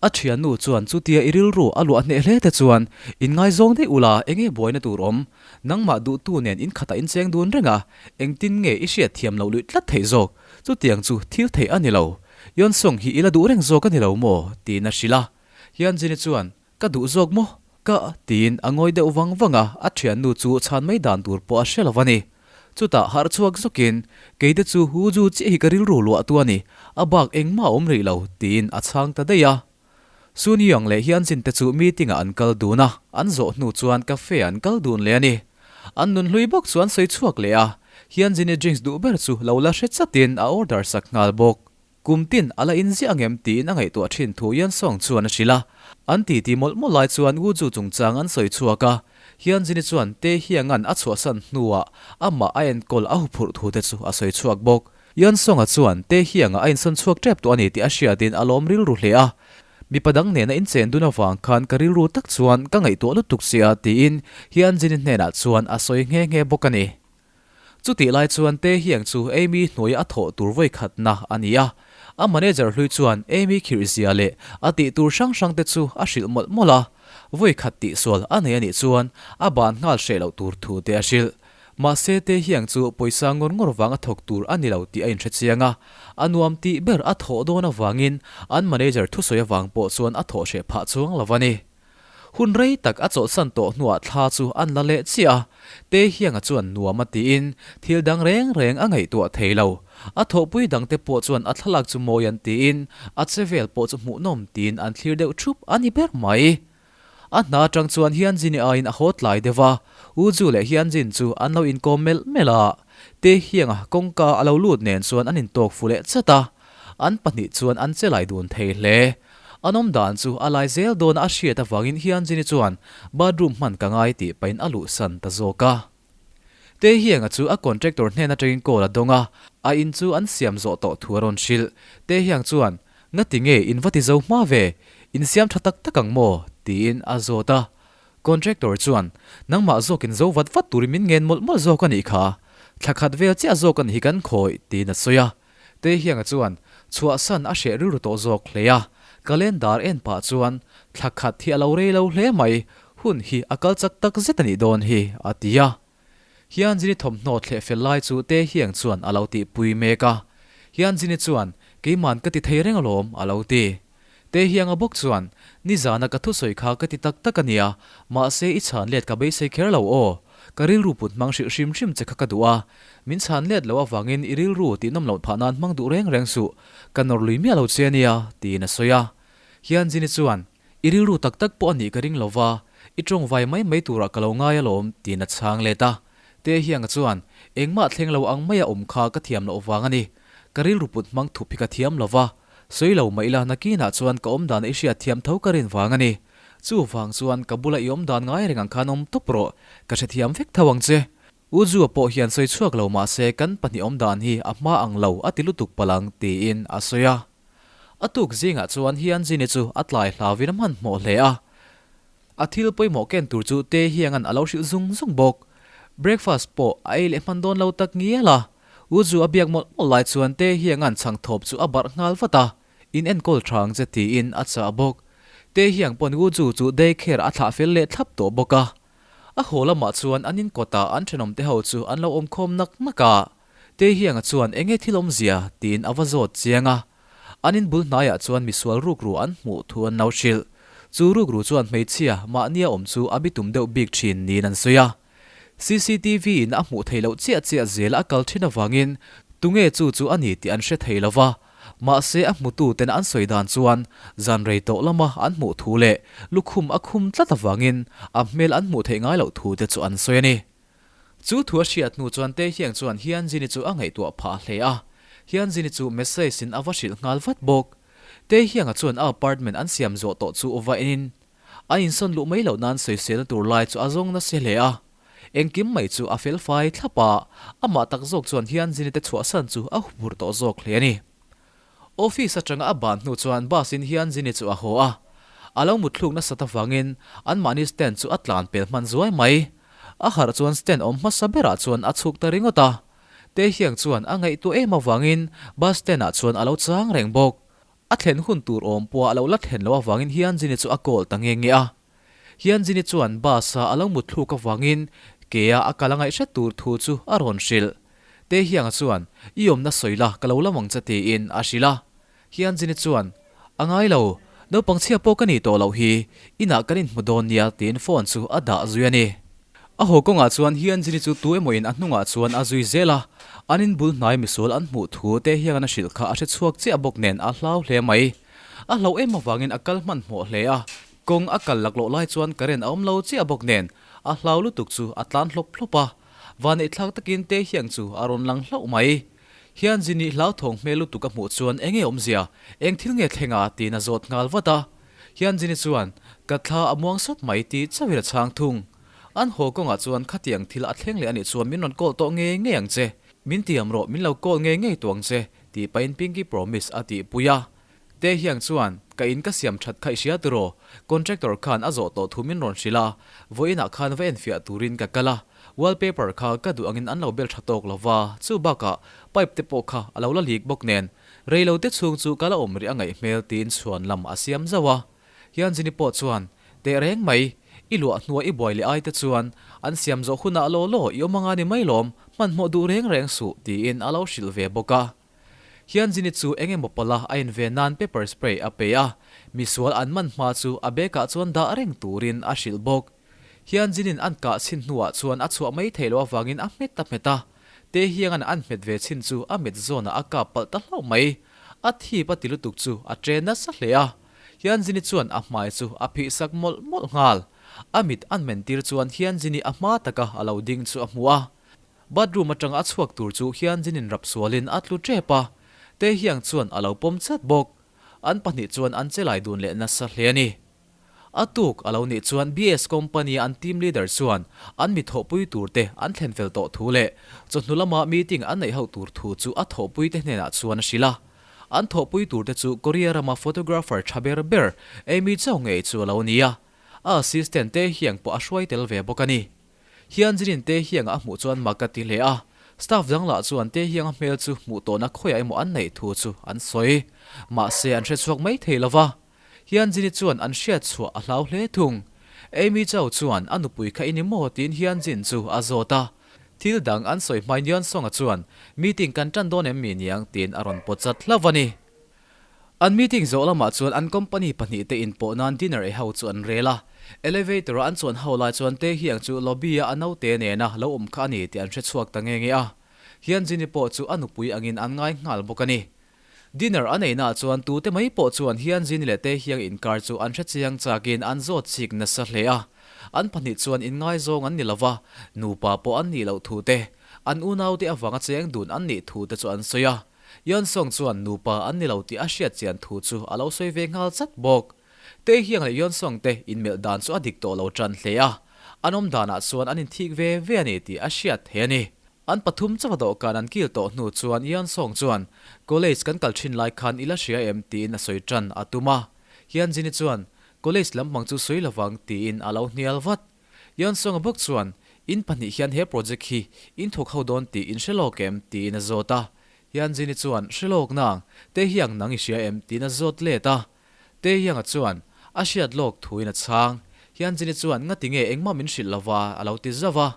Speaker 1: A thiannu chuan chutia i rilru a luah hneh hle te chuan inngaizawng daih ula enge buaina tur awm? Nangmah duhtu nen inkhatah incheng dun reng a, engtin nge i hriatthiam loh luih tlat theih zawk? Chutiang chu thil theih a ni lo. Yeonsung hi i la duh reng zawk a ni lo maw? tiin a hrilh a. Hyunjin-i chuan, Ka duh zawk maw? Ka. Tiin a ngawi deuh vang vang a, a thiannu chu chhan mai dan tur pawh a hre lo a ni. Chutah harh chhuak zawkin, Keite chu Hu Ju chiah hi ka rilru luah tu a ni, a bak engmah a awm rih lo, tiin a chhang ta daih a. Sun Young leh Hyunjin te chu meeting ah an kal dun a, an zawh hnu chuan cafe ah an kal dun leh a ni. An nun hlui bawk chu an sawi chhuak leh a, Hyunjin-i drinks duh ber chu lo la hre chatin a order sak nghal bawk. Kum tin a la in ziah angem tiin a ngaihtuah thin thu Yeonsong chuan a hrilh a. An titi mawlh mawlh lai chuan Woo-ju chungchang an sawi chhuak a, Hyunjin-i chuan Taehyung-a'n a chhuahsan hnuah amah a enkawl a huphurh thu te chu a sawi chhuak bawk. Yeonsong-a chuan Taehyung-a a insawn chhuak tep tawh a ni tih a hriatin a lawm rilru hle a. Mipa dang nena inchen dun avang khan ka rilru tak chuan ka ngaihtuah lutuk che a tiin Hyunjin-i hnenah chuan a sawi nghe nghe bawk a ni. Chutih lai chuan Taehyung chu Amy hnuaia a thawh tur vawi khatna a ni a. A manager hlui chuan Amy khirh zia leh a tih tur hrang hrang te chu a hrilh mawlh mawlh a. Vawi khat tihsual a nei a nih chuan a ban nghal hreh loh tur thu te a hrilh. Mahse Taehyung chu pawisa ngawr ngawr vang a thawk tur a ni lo tih a inhre chiang a. A nuam tih ber a thawh dawn avangin an manager thusawi avang pawh chuan a thawh hreh phah chuang lo a ni. Hun rei tak a chawlhsan tawh hnuah thla chu an la leh chiah a, Taehyung-a chuan nuam a tiin thil dang reng reng a ngaihtuah thei lo. A thawhpui dangte pawh chuan a thlalak chu mawi an tiin a che vel pawh chu hmuhnawm tiin an thlir deuh thup a ni ber mai. A hna atang chuan Hyunjin-i aiin a haw tlai deuh a, Uju leh Hyunjin chu an lo inkawm melh melh a, Taehyung-a kawngka a lo lut nen chuan an intawk fu leh chat a, an pahnih chuan an che lai dun thei hle. An awm dan chu a lai zel dawn a hriat avangin Hyunjin-i chuan bathroom hman ka ngai tih pahin a luhsan ta zawk a. Taehyung-a chu a contractor hnen atangin call a dawng a, a in chu an siam zawh tawh thu a rawn hrilh. Taehyung chuan, Ngati nge in va ti zo hma ve? In siam tha tak tak ang maw? tiin a zawt a. Contractor chuan, Nangmah zawkin zo vat vat turin min ngen mawlh mawlh zawk a nih kha. Thla khat vel chiah zawk a ni hi kan khawih, tiin a sawi a. Taehyung-a chuan, Chhuahsan a hreh rilru tawh zawk hle a. Calendar en pah chuan, Thla khat hi a lo rei lo hle mai. Hun hi a kal chak tak zet a nih dawn hi, a ti a. Hianjini thawmhnaw thleh fel lai chu Taehyung chuan a lo tihpui mek a. Hianjini chuan, Keiman ka ti thei reng alawm, a lo ti. Taehyung-a bawk chuan, Nizana ka thusawi kha ka ti tak tak a nia, mahse i chhan let ka beisei kher lo aw. Ka rilru put hmang hrilh hrim hrim che kha ka duh a. Min chhan let loh avangin i rilru tihnawm loh phah nan hmang duh reng reng suh. Ka nawr lui miah lo che a nia, tiin a sawi a. Hianjini chuan, I rilru tak tak pawh a nih ka ring lo va, i tawng vai mai mai turah ka lo ngai alawm, tiin a chhang let a. Taehyung-a chuan, Engmah thleng lo ang maia awm kha ka thiam loh vang a ni. Ka rilru put hmang thup hi ka thiam lo va, sawi lo mah ila nakinah chuan ka awm dan i hriat thiam tho ka rin vang a ni. Chu vang chuan ka bula i awm dan ngai reng ang khan awm tawp rawh, ka hrethiam vek tho ang che. U Zua pawh hian sawi chhuak lo mah se kan pahnih awm dan hi a hma ang lo a ti lutuk palh ang, tiin a sawi a. A tuk zingah chuan Hianjini chu a tlai hlauvin a hmanhmawh hle a. A thil pawimawh ken tur chu Taehyung-a'n a lo hrilh zung zung bawk. Breakfast pawh a ei leh hman dawn lo tak ngial a. U Zu a biak mawlh mawlh lai chuan Taehyung-a'n chhang thawp chu a barh nghal vat a, In enkawl tha ang che tiin a chah bawk. Taehyung pawn U Zu chu daycare a thlah fel leh thlap tawh bawk a. A haw lamah chuan an inkawtah an thenawmte ho chu an lo awm khawm nak nak a. Taehyung-a chuan enge thil awmzia tiin a va zawt chiang a. An in bul hnaiah chuan misual rukru an hmuh thu an lo hrilh. Chu rukru chuan hmeichhia mahnia awm chu a bitum deuh bik thin niin an sawi a. CCTV in a hmuh theih loh chiah chiah zel a kal thin avangin tunge chu chu a ni tih an hre thei lo va. Mahse a hmutu ten an sawi dan chuan zan rei tawh lama an hmuh thu leh lukhum a khum tlat avangin a hmel an hmuh theih ngai loh thu te chu an sawi a ni. Chu thu a hriat hnu chuan Taehyung chuan Hyunjin-i chu a ngaihtuah phah hle a, Hyunjin-i chu message in a va hrilh nghal vat bawk. Taehyung-a chuan a apartment an siam zawh tawh chu va en in, a insawn luh mai loh nan sawiselna tur lai chu a zawng nasa hle a. Engkim mai chu a fel fai thlap a, amah tak zawk chuan Hyunjin-i te chhuahsan chu a hupur tawh zawk hle a ni. Office atanga a ban hnu chuan bus in Hyunjin-i chu a haw a. A lo mutthluk nasat avangin anmahni stand chu a tlan pel hman zuai mai. A harh chuan stand awm hmasa berah chuan a chhuk ta ringawt a. Taehyung chuan a ngaihtuah em avangin bus stand ah chuan a lo chang reng bawk. A thlen hun tur awm pawh a lo la thlen loh avangin Hyunjin-i chu a call ta nge nge a. Hyunjin-i chuan bus-a a lo mutthluk avangin ke-a a kal a ngaihhret tur thu chu a rawn hrilh. Taehyung-a chuan, I awmna sawi la, ka lo lam ang che tiin a hrilh a. Hyunjin-i chuan, A ngai lo, naupang chhia pawh ka nih tawh loh hi, inah kan inhmu dawn nia tiin phone chu a dah zui a ni. A haw kawngah chuan Hyunjin-i chu tu emawin a hnungah chuan a zui zel a, an inbul hnai misual an hmuh thu Taehyung-a'n a hrilh kha a hre chhuak chiah bawk nen a hlau hle mai. A hlauh em avangin a kal hmanhmawh hle a, kawng a kal laklawh lai chuan current a awm lo chiah bawk nen a hlau lutuk chu a tlan hlawp hlawp a, Vaneihthlak takin Taehyung chu a rawn lang hlauh mai. Hyunjin-i hlauthawng hmel lutuk a hmuh chuan enge awmzia, eng thil nge thleng a? tiin a zawt nghal vat a. Hyunjin-i chuan, Ka thla a muang sawt mai tih chauhin a chhang thung. An haw kawngah chuan khatiang thil a thleng leh a nih chuan min rawn call tawh ngei ngei ang che. Min tiam rawh, min lo call ngei ngei tawh ang che, tih pahin Pinky Promise a tihpui a. Taehyung chuan, Ka in ka siam that kha i hria tiraw? Contractor khan a zawh tawh thu min rawn hrilh a, vawiinah khan va enfiah turin ka kal a, wallpaper kha ka duh angin an lo bel tha tawk lo va, chu bakah pipe te pawh kha a lo la leak bawk nen, rei lo te chhung chu ka la awm rih a ngaih hmel tiin chhuan lam a siam zauh a. Hyunjin-i pawh chuan, Teh reng mai, i luah hnua i buai leh ai te chuan an siam zawh hunah law law i awm anga ni mai lawm, hmanhmawh duh reng reng suh tiin a lo hrilh ve bawk a. Hyunjin-i chu eng emaw pawlh a a inve nan pepper spray a pe a, misual an man hma chu a bag ah chuan dah reng turin a hrilh bawk. Hyunjin-in an kah chhin hnuah chuan a chhuah mai theih loh avangin a hmet a hmet a, Taehyung-a'n an hmet ve chhin chu a mit zawnah a kap palh ta hlauh mai. A thip a ti lutuk chu a ṭe nasa hle a, Hyunjin-i chuan a hmai chu a phih sak mawlh mawlh nghal. A mit an men tir chuan Hyunjin-i a hma taka a lo ding chu a hmu a. Bathroom atanga a chhuak tur chu Hyunjin in rap sualin a tlu tep a, Taehyung chuan a lo pawm chat bawk. An pahnih chuan an che lai dun leh nasa hle a ni. A tuk a lo nih chuan BS company a an team leader chuan an mi thawhpui tur te an thlen fel tawh thu leh chawhnu lama meeting an neih ho tur thu chu a thawhpui te hnenah chuan a hrilh a. An thawhpui tur te chu Korea rama photographer tha ber ber Amy Chau ngei chu a lo ni a, a assistant Taehyung pawh a hruai tel ve bawk a ni. Hianjinin Taehyung a hmuh chuan mak a ti hle a, staff dang lah chuan Taehyung a hmel chu hmuh tawhna khawiah emaw an neih thu chu an sawi. Mahse an hre chhuak mai thei lo va, Hianjini chuan an hriat chhuah a hlau hle thung. Amy Chau chuan a nupui kha i ni maw tiin Hyunjin chu a zawt a. Thil dang an sawi hmain Yeonsong-a chuan meeting kan tan dawn em mi niang tiin a rawn pawt chat hlauh a ni. An meeting zawh lamah chuan an company pahnihte inpawh nan dinner ei ho chu an rel a. Elevator-a an chuan ho lai chuan Taehyung chu lobby-a a naute nena lo awm kha a ni tih an hre chhuak ta nge nge a. Hyunjin-i pawh chu a nupui angin an ngai nghal bawk a ni. Dinner a neihnaah chuan tute mai pawh chuan Hyunjin leh Taehyung inkar chu an hre chiang chakin an zawt chik nasa hle a. An pahnih chuan inngaizawng an ni lova, nupa pawh an nih loh thu te, an unaute avanga cheng dun an nih thu te chu an sawi a. Yeonsong chuan nupa an ni lo tih a hriat chian thu chu a lo sawi ve nghal chat bawk. Taehyung leh Yeonsong te inmelh dan chu a dik tawh lo tan hle a, an awm danah chuan an inthik ve ve a ni tih a hriat thei a ni. An pathum chauha dawhkan an kil tawh hnu chuan Yeonsong chuan, College kan kal thin lai khan i la hria em? tiin a sawi tan a tum a. Hyunjin-i chuan, College lampang chu sawi lovang tiin a lo hnial vat. Yeonsong-a bawk chuan, In pahnih hian he project hi in thawk ho dawn tih in hre lawk em? tiin a zawt a. Hyunjin-i chuan, Hre lawk nang, Taehyung nang i hria em? tiin a zawt let a. Taehyung-a chuan, A hriat lawk thuin a chhang. Hyunjin-i chuan, Ngati nge engmah min hrilh lova? a lo ti zauh a.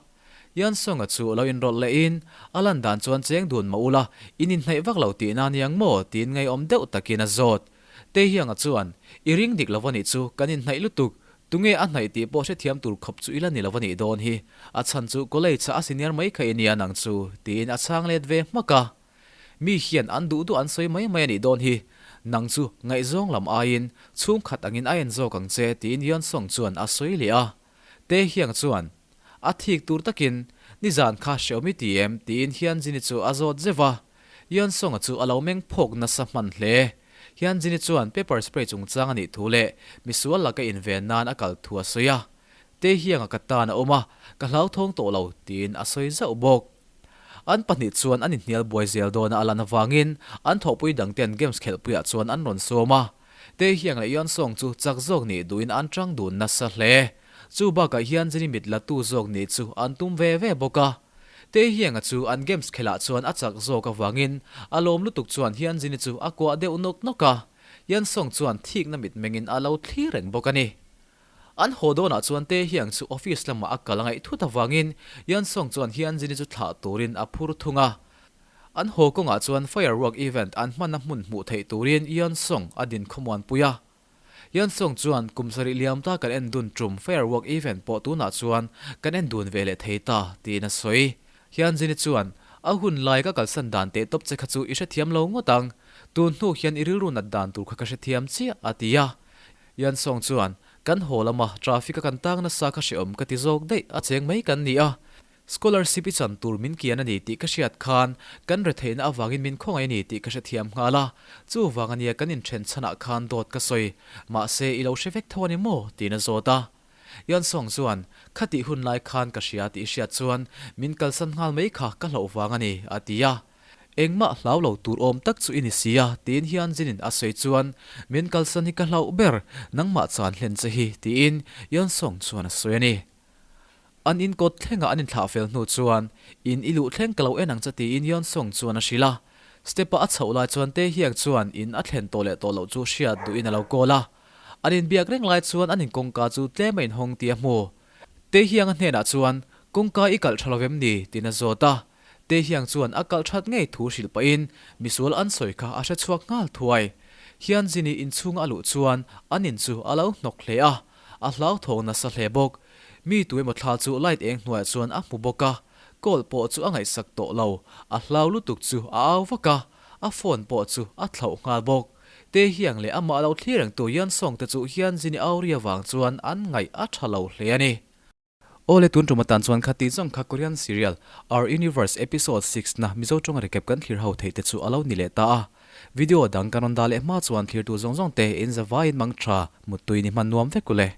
Speaker 1: Yeonsong-a chu lo inrawlh lehin, A lan dan chuan cheng dun mah ula, in inhnaih vak lo tihna a niang maw? tiin ngeiawm deuh takin a zawt. Taehyung-a chuan, I ring dik lo a nih chu, kan inhnaih lutuk. Tunge a hnaih tih pawh hrethiam tur khawp chu i la ni lo a nih dawn hi. A chhan chu college-ah a senior mai kha i nia nang chu, tiin a chhang let ve hmak a. Mi hian an duh duh an sawi mai mai a nih dawn hi. Nang chu ngaihzawng lam aiin chhungkhat angin a en zawk ang che, tiin Yeonsong chuan a sawi leh a. Taehyung chuan, A thik tur takin, nizan kha hreawm i ti em? tiin Hyunjin-i chu a zawt zeuh a. Yeonsong-a chu a lo meng phawk nasa hman hle. Hyunjin-i chuan pepper spray chungchang a nih thu leh misual laka inven nan a kal thu a sawi a. Taehyung-a ka tan a awm a, ka hlauthawng tawh lo, tiin a sawi zauh bawk. An pahnih chuan an inhnial buai zel dawn a lan avangin an thawhpui dangten games khelhpuiah chuan an rawn sawm a. Taehyung leh Yeonsong chu chak zawk nih duhin an tang dun nasa hle. Chu bakah hian Jenny mit la tu zawk nih chu an tum ve ve bawk a. Taehyung-a chu an games khelh ah chuan a chak zawk avangin a lawm lutuk chuan hian Jenny chu a kuah deuh nawk nawk a. Yeonsong chuan thikna mitmengin a lo thlir reng bawk a ni. An haw dawnah chuan Taehyung chu office lamah a kal a ngaih thut avangin Yeonsong chuan hian Jenny chu thlah turin a phur thung a. An haw kawngah chuan firework event an hmanna hmun hmuh theih turin Yeonsong a din khawmuanpui a. Yeonsong chuan kum sarih liam ta kan en dun tum firework event pawh tunah chuan kan en dun ve leh thei ta tiin a sawi. Hyunjin-i chuan, A hun lai ka kalsan dan teh tawp che kha chu i hrethiam lo ngawt ang. Tun hnu hian i rilru nat dan tur kha ka hrethiam chiah, a ti a. Yeonsong chuan, Kan haw lama traffic a kan tang nasa kha hreawm ka ti zawk daih a cheng mai kan ni a. Scholarship i chan tur min kian a ni tih ka hriat khan kan retheihna avangin min khawngaih a ni tih ka hrethiam nghal a, chuvang ania kan inthen chhanah khan dawt ka sawi, mahse i lo hre vek tho a ni maw? tiin a zawt a. Yeonsong chuan, Khatih hun lai khan ka hria tih i hriat chuan min kalsan nghal mai kha ka hlauh vang a ni, a ti a. Engmah hlau lo tur awm tak chu i ni si a, tiin Hyunjin-in a sawi chuan, Min kalsan hi ka hlauh ber, nangmah chan hlen che hi, tiin Yeonsong chuan a sawi a ni. An in kawt thlengah an inthlah fel hnu chuan, In i luh thleng ka lo en ang che tiin Yeonsung chuan a hrilh a. Step-a a chhoh lai chuan Taehyung chuan in a thlen tawh leh tawh loh chu hriat duhin a lo call a. An inbiak reng lai chuan an in kawngka chu tlem a inhawng tih a hmu. Taehyung-a hnenah chuan, Kawngka i kalh tha lo vem ni? tiin a zawt a. Taehyung chuan a kalh that ngei thu hrilh pahin misual an sawi kha a hre chhuak nghal thuai. Hyunjin-i inchhunga a luh chuan an in chu a lo hnawk hle a. A hlauthawng nasa hle bawk. Mi tu emaw thla chu light eng hnuaiah chuan a hmu bawk a, call pawh chu a ngaihsak tawh lo. A hlau lutuk chu a au vak a, a phone pawh chu a thlauh nghal bawk. Taehyung leh amah lo thlir rengtu Yeonsong te chu Hyunjin-i au ri avang chuan an ngaih a tha lo hle a ni. Awle tun tum atan chuan khati zawng kha Korean serial Our Universe episode 6 na Mizo tawnga recap kan thlir ho theih te chu a lo ni leh ta a. Video dang kan rawn dah leh hma chuan thlirtu zawng zawng te in zavaiin mang tha, muttui ni hman nuam vek u le.